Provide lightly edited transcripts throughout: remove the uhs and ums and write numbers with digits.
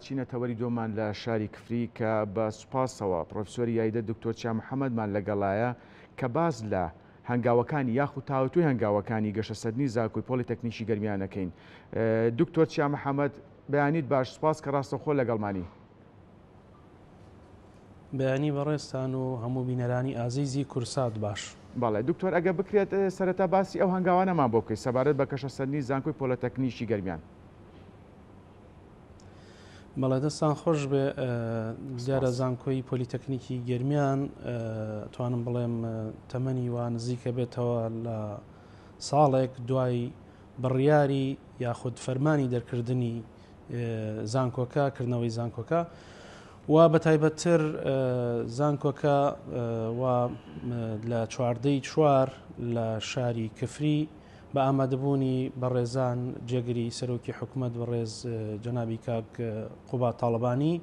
چینە تەوەری دووەممان لە شاری کفری کە بە سوپاسەوە پڕۆفیسۆری یاریدە دکتۆر چیا محەمەدمان لەگەڵایە کە باس لە هەنگاوەکانی یاخود تاوتوێی هەنگاوەکانی گەشەسەندنی زانکۆی پۆلیتەکنیکی گەرمیان ئەکەین. دکتۆر چیا محەمەد بەیانیت باش سوپاس کە ڕاستەوخۆ لەگەڵمانی. بەیانی بەڕێزتان و هەموو بینەرانی ئازیزی کورسات باش. بەڵێ دکتۆر ئەگەر بکرێت سەرەتا باسی ئەو هەنگاوانەمان بۆ بکەیت سەبارەت بە گەشەسەندنی زانکۆی پۆلەتەکنیکی گەرمیان. بەڵێ دەستان خۆش بێ دیارە زانکۆی پۆلیتەکنیکی گەرمیان توانم بڵێم تەمەنی وا نزیکە بێتەوە لە ساڵێک دوای بڕیاری یاخود فەرمانی دەرکردنی زانکۆکە کردنەوەی زانکۆکە و بە تایبەتتر زانکۆکە و لە چواردەی چوار لە شاری کفری بە ئامادەبوونی بەڕێزان جێگری سەرۆکی حکومەت بەڕێز جەنابی کاک قوباد تاڵەبانی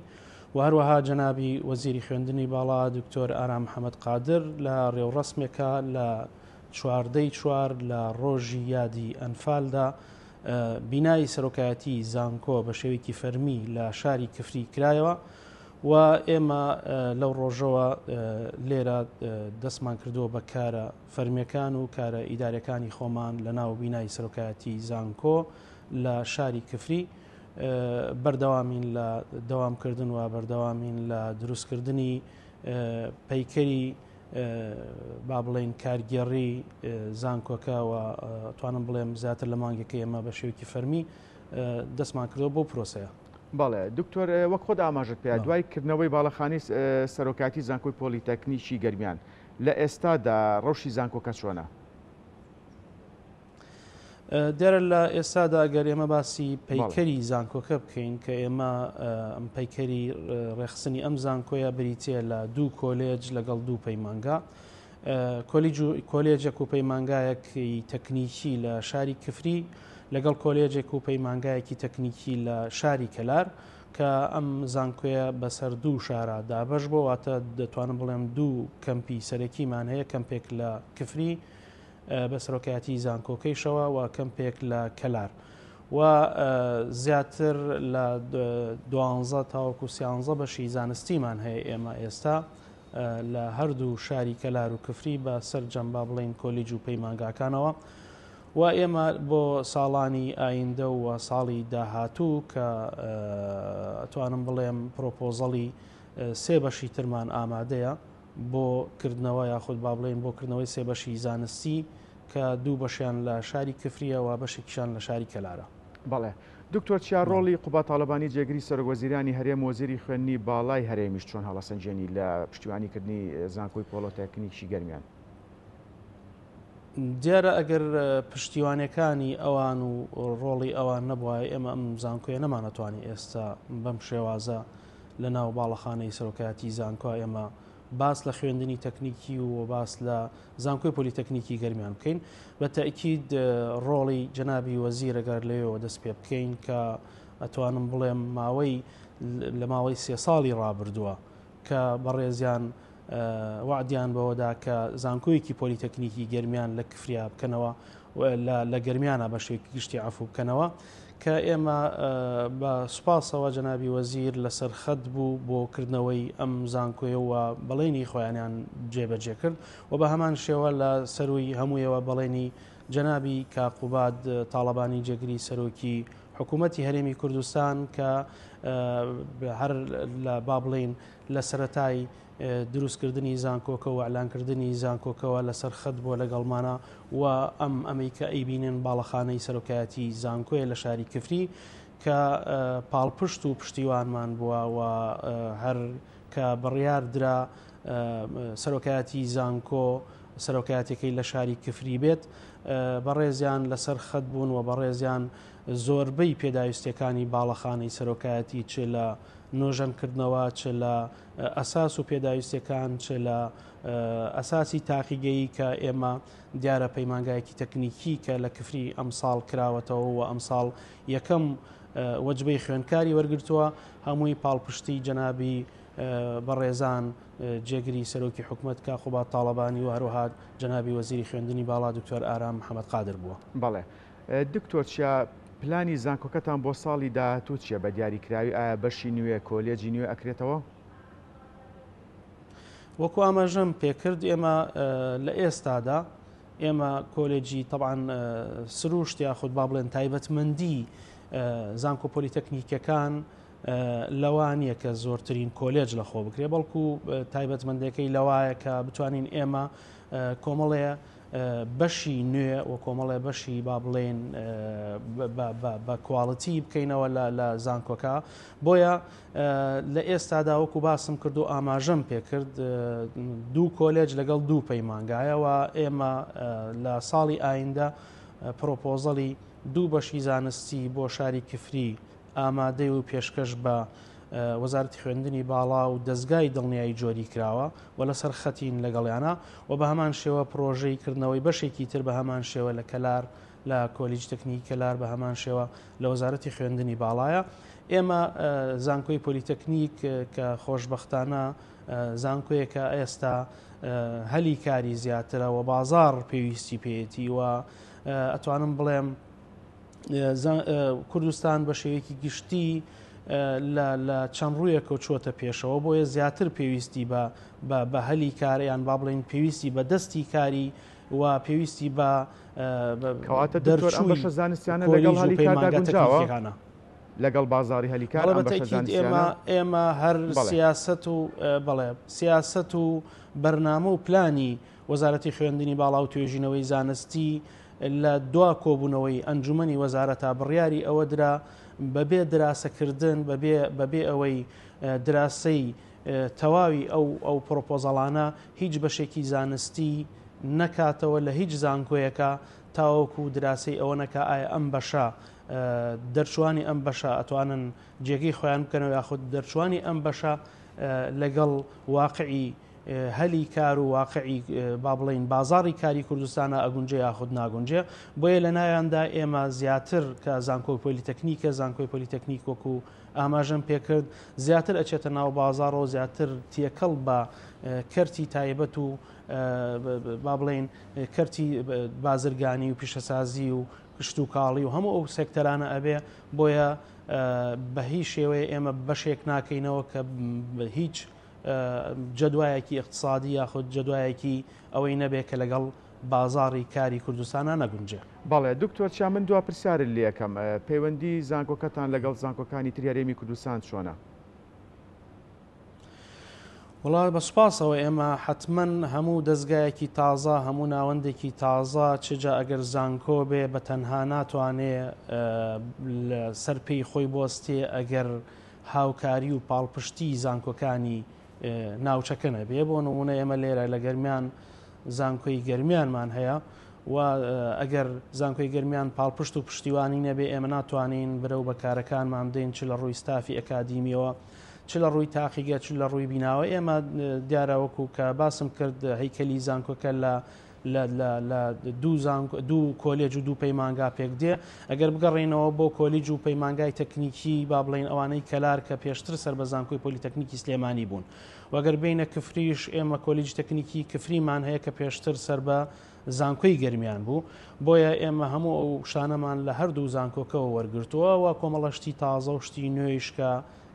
و هەروەها جەنابی وەزیری خوێندنی باڵا دکتۆر ئارام محەمەد قادر لە ڕێوڕەسمێکا لە چواردەی چوار لە ڕۆژی یادی ئەنفالدا بینای سەرۆکایەتی زانکۆ بە شێوەیەکی فەرمی لە شاری کفری کرایەوە و ئێمە لەو ڕۆژەوە لێرە دەستمان کردووە بە کارە فەرمیەکان و کارە ئیداریەکانی خۆمان لە ناو بینای سەرۆکایەتی زانکۆ لە شاری کفری بەردەوامین لە دەوامکردن و بەردەوامین لە دروستکردنی پەیکەری با بڵێین کارگێڕی زانکۆکە و توانم بڵێم زیاتر لە مانگێکە ئێمە بە شێوەیەکی فەرمی دەستمان کردەوە بۆ پرۆسەیە. بەڵێ دکتۆر وەک خۆت ئاماژەت پێ دوای کردنەوەی باڵەخانەی سەرۆکایەتی زانکۆی پۆلیتەکنیکی گەرمیان لە ئێستادا ڕەوشی زانکۆکە چۆنە؟ دیارە لە ئێستادا گەر ئێمە باسی پەیکەری زانکۆکە بکەین کە ئێمە ئەم پەیکەری ڕێخستنی ئەم زانکۆیە بریتە لە دوو کۆلێج لەگەڵ دوو پەیمانگا کۆلێجێک و پەیمانگایەکی تەکنیکی لە شاری کفری لەگەڵ کۆلێجێک و پەیمانگایەکی تەکنیکی لە شاری کەلار کە ئەم زانکۆیە بەسەر دوو شارا دابەش بۆ واتە دەتوانم بڵێم دوو کەمپی سەرەکیمان هەیە کەمپێک لە کفری بە سەرۆکایەتی زانکۆکەیشەوە و کەمپێک لە کەلار و زیاتر لە دوانزە تاوەکو سیانزە بەشی زانستیمان هەیە ئێمە ئێستا لە هەردوو شاری کەلار و کفری بە سەرجەم با بڵین کۆلیج و پەیمانگاکانەوە و ئێمە بۆ ساڵانی ئایندە و ساڵی داهاتوو کە ئەتوانم بڵێم پرۆپۆزەڵی سێ بەشی ترمان ئامادەیە بۆ کردنەوە یاخود با بڵێین بۆ کردنەوەی سێ بەشی زانستی کە دوو بەشیان لە شاری کفریە و بەشێکیشان لە شاری کەلارە. بەڵێ دکتۆر چیا ڕۆڵی قوباد تاڵەبانی جێگری سەرۆک وەزیرانی هەرێم و وەزیری خوێندنی باڵای هەرێمیش چۆن هەڵەسەنگێنی لە پشتیوانی کردنی زانکۆی پۆڵۆتەکنیکی گەرمیان؟ دیارە ئەگەر پشتیوانەکانی ئەوان و ڕۆڵی ئەوان نەبوایە ئێمە ئەم زانکۆیە نەمانەتوانی ئێستا بەم شێوازە لە ناو باڵەخانەی سەرۆکایەتی زانکۆ ئێمە باس لە خوێندنی تەکنیکی و باس لە زانکۆی پۆلیتەکنیکی گەرمیان بکەین بە تەئکید ڕۆڵی جەنابی وەزیر ئەگەر لەوێوە دەست پێ بکەین کە ئەتوانم بڵێم ماوەی لە ماوەی سێ ساڵی ڕابردووە کە بەڕێزیان وەعدیان بەوەدا کە زانکۆیەکی پۆلیتەکنیکی گەرمیان لە کفریا بکەنەوە لە گەرمیانە بە شێوەیەکی گشتی عەفوو بکەنەوە کە ئێمە بە سوپاسەوە جەنابی وەزیر لەسەر خەت بوو بۆ کردنەوەی ئەم زانکۆیە و بەڵێنی خۆیانیان جێبەجێ کرد و بە هەمان شێوە لە سەروی هەموویەوە بەڵێنی جەنابی کاقوباد تاڵەبانی جێگری سەرۆکی حکوومەتی هەرێمی کوردستان کە هەر لە با بڵین لە سەرەتای دروستکردنی زانکۆکە و ئیعلانکردنی زانکۆکەوە لەسەر خەت بووە لەگەڵمانە و ئەم ئەمەی کە ئەیبینن باڵەخانەی سەرۆکایەتی زانکۆیە لە شاری کفری کە پاڵپشت و پشتیوانمان بووە و هەر کە بڕیار درا سەرۆکایەتی زانکۆ سەرۆکایەتەکەی لە شاری کفری بێت بەڕێزیان لەسەر خەت بوون و بەڕێزیان زۆربەی پێداویستیەکانی باڵەخانەی سەرۆکایەتی چ لە نۆژەنکردنەوە چ لە ئەساس و پێداویستیەکان چ لە ئەساسی تاقیگەیی کە ئێمە دیارە پەیمانگایەکی تەکنیکی کە لە کفری ئەمساڵ کراوەتەوە و ئەمساڵ یەکەم وەجبەی خوێندکاری وەرگرتووە هەمووی پاڵپشتی جەنابی بەڕێزان جێگری سەرۆکی حکومەت کاک قوباد تاڵەبانی و هەروەها جەنابی وەزیری خوێندنی باڵا دکتۆر ئارام محەمەد قادر بووە. بەڵێ دکتۆر چیا. پلانی زانکۆکەتان بۆ ساڵی داهاتوو چیە بە دیاریکراوی ئایا بەشی نوێ کۆلێجی نوێ ئەکرێتەوە؟ وەکو ئاماژەم پێکرد ئێمە لە ئێستادا ئێمە کۆلێجی تەبعەن سروشت یاخود با بڵێن تایبەتمەندی زانکۆ پۆلیتەکنیکەکان لەوە نییە کە زۆرترین کۆلێج لە خۆ بکرێ بەڵکو تایبەتمەندەکەی لەوایە کە بتوانین ئێمە کۆمەڵێ بەشی نوێ و کۆمەڵێ بەشی با بڵێن بە کواڵەتی بکەینەوە لە زانکۆکە بۆیە لە ئێستادا وەکو باسم کرد و ئاماژەم پێکرد دوو کۆلێج لەگەڵ دوو پەیمانگایە و ئێمە لە ساڵی ئایندە پرۆپۆزەڵی دوو بەشی زانستی بۆ شاری کفری ئامادەی و پێشکەش بە وەزارەتی خوێندنی باڵا و دەزگای دڵنیایی جۆری کراوە و لەسەر خەتین لەگەڵیانە و بە هەمان شێوە پرۆژەی کردنەوەی بەشێکی تر بە هەمان شێوە لە کەلار لە کۆلیج تەکنیکی کەلار بە هەمان شێوە لە وەزارەتی خوێندنی باڵایە. ئێمە زانکۆی پۆلیتەکنیک کە خۆشبەختانە زانکۆیەکە ئێستا هەلی کاری زیاترە و بازاڕ پێویستی پێیەتی و ئەتوانم بڵێم کوردستان بە شێوەیەکی گشتی لە چەند ڕوویەکەوە چووەتە پێشەوە بۆیە زیاتر پێویستی بە هەلی کار یان با بڵێین پێویستی بە دەستی کاری و پێویستی بە کەواتە دەرچووی ئەم بەشە زانستیانە لەگەڵ هەلی کاردا گونجاوە؟ لەگەڵ بازاڕی هەلی کار ئەم بەشە زانستیانە؟ ئێمە هەر سیاسەت و بەڵێ سیاسەت و بەرنامە و پلانی وەزارەتی خوێندنی باڵا و توێژینەوەی زانستی لە دوا کۆبوونەوەی ئەنجومەنی وەزارەتا بڕیاری ئەوە درا بەبێ دراسەکردن بەبێ ئەوەی دراسەی تەواوی ئەو ئەو پرۆپۆزەڵانە هیچ بەشێکی زانستی نەکاتەوە لە هیچ زانکۆیەکا تاوەکو دراسەی ئەوە نەکا ئایا ئەم بەشە دەرچوانی ئەم بەشە ئەتوانن جێگەی خۆیان بکەنەوە یاخود دەرچوانی ئەم بەشە لەگەڵ واقعی هەلی کار و واقعی با بڵین بازاری کاری کوردستانە ئەگونجێ یاخود ناگونجێ بۆیە لە ناویاندا ئێمە زیاتر کە زانکۆی پۆلیتەکنیکە زانکۆی پۆلیتەکنیک وەکو ئاماژەم پێکرد زیاتر ئەچێتە ناو بازاڕەوە زیاتر تێکەڵ بە کەرتی تایبەت و با بڵێین کەرتی بازرگانی و پیشەسازی و کشتوکاڵی و هەموو ئەو سێکتەرانە ئەبێ بۆیە بە هیچ شێوەیە ئێمە بەشێک ناکەینەوە کە هیچ جەدوایەکی اقتصادی یاخود جەدوایەکی ئەوەی نەبێ کە لەگەڵ بازاڕی کاری کوردستانا نەگونجێ. بەڵێ دکتۆر چیا من دوا پرسیارت لێ ئەکەم پەیوەندی زانکۆکەتان لەگەڵ زانکۆکانی تری هەرێمی کوردستان چۆنە؟ وەڵا بە سوپاسەوە ئێمە حەتمەن هەموو دەزگایەکی تازە هەموو ناوەندێکی تازە چ جا ئەگەر زانکۆ بێ بە تەنها ناتوانێ لە سەر پێی خۆی بوەستێ ئەگەر هاوکاری و پاڵپشتی زانکۆکانی ناوچەکە نەبێ بۆ نمونە ئێمە لێرە لە گەرمیان زانکۆی گەرمیانمان هەیە و ئەگەر زانکۆی گەرمیان پاڵپشت و پشتیوانی نەبێ ئێمە ناتوانین برەو بە کارەکانمان بدەین چ لە ڕووی ستافی ئەکادیمیەوە چ لە ڕووی تاقیگە چ لە ڕووی بیناوە ئێمە دیارە وەکو کە باسم کرد هەیکەلی زانکۆکە لە لە لە لە دوو زانکۆ دوو کۆلێج و دوو پەیمانگا پێک دێ ئەگەر بگەڕێینەوە بۆ کۆلیج و پەیمانگای تەکنیکی با بڵێین ئەوانەی کەلار کە پێشتر سەر بە زانکۆی پۆلیتەکنیکی سلێمانی بوون وەگەر بینە کفریش ئێمە کۆلیجی تەکنیکی کفریمان هەیە کە پێشتر سەر بە زانکۆی گەرمیان بوو بۆیە ئێمە هەموو ئەو شتانەمان لە هەردوو زانکۆکەوە وەرگرتووە و کۆمەڵە شتی تازە و شتی نوێیش کە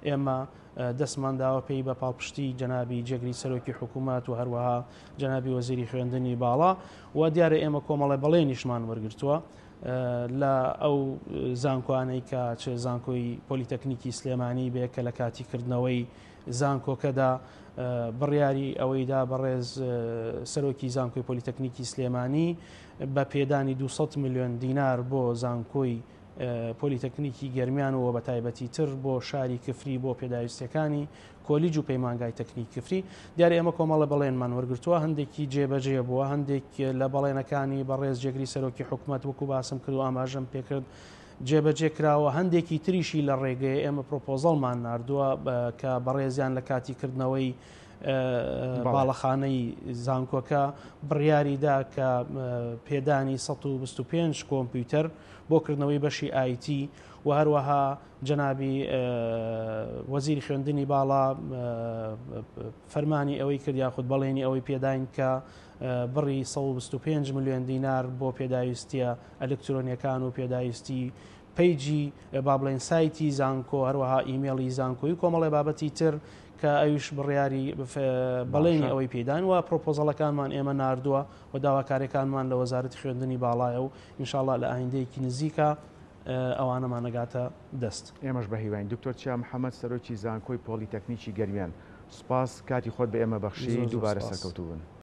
ئێمە دەستمان داوە پێی بە پاڵپشتی جەنابی جێگری سەرۆکی حکوومەت و هەروەها جەنابی وەزیری خوێندنی باڵا و دیارە ئێمە کۆمەڵە بەڵێنیشمان وەرگرتووە لە ئەو زانکۆانەی کە چ زانکۆی پۆلیتەکنیکی سلێمانی بێ کە لە کاتی کردنەوەی زانکۆکەدا بڕیاری ئەوەیدا بەڕێز سەرۆکی زانکۆی پۆلیتەکنیکی سلێمانی بە پێدانی 200 میلیۆن دینار بۆ زانکۆی پۆلیتەکنیکی گەرمیان و بە تایبەتی تر بۆ شاری کفری بۆ پێداویستیەکانی کۆلیج و پەیمانگای تەکنیک کفری. دیارە ئێمە کۆمەڵە بەڵێنمان وەرگرتووە، هەندێکی جێبەجێ بووە، هەندێک لە بەڵێنەکانی بەڕێز جێگری سەرۆکی حکومەت وەکو باسم کرد و ئاماژەم پێکرد جێبەجێ کراوە، هەندێکی تریشی لە ڕێگەیە، ئێمە پرۆپۆزەڵمان ناردووە کە بەڕێزیان لە کاتی کردنەوەی باڵەخانەی زانکۆکە بڕیاری دا کە پێدانی 125 کۆمپیوتەر بۆ کردنەوەی بەشی ئایتی و هەروەها جەنابی وەزیری خوێندنی باڵا فەرمانی ئەوەی کرد یاخود بەڵێنی ئەوەی پێداین کە بڕی 125 ملیۆن دینار بۆ پێداویستیە ئەلکترۆنیەکان و پێداویستی پەیجی با بڵێین سایتی زانکۆ هەروەها ئیمێڵی زانکۆی و کۆمەڵێ بابەتی تر کە ئەویش بڕیاری بەڵێنی ئەوەی پێدان و پرۆپۆزەڵەکانمان ئێمە ناردووە و داواکاریەکانمان لە وەزارەتی خوێندنی باڵایە و ئینشاڵڵا لە ئایندەیەکی نزیکە ئەوانەمان نەگاتە دەست. ئێمەش بە هیواین. دکتۆر چیا محەمەد سەرۆکی زانکۆی پۆڵیتەکنیکی گەرمیان سوپاس کاتی خۆت بە ئێمە بەخشی زۆر زۆر دووبارە سوپاس. سەرکەوتوو بن.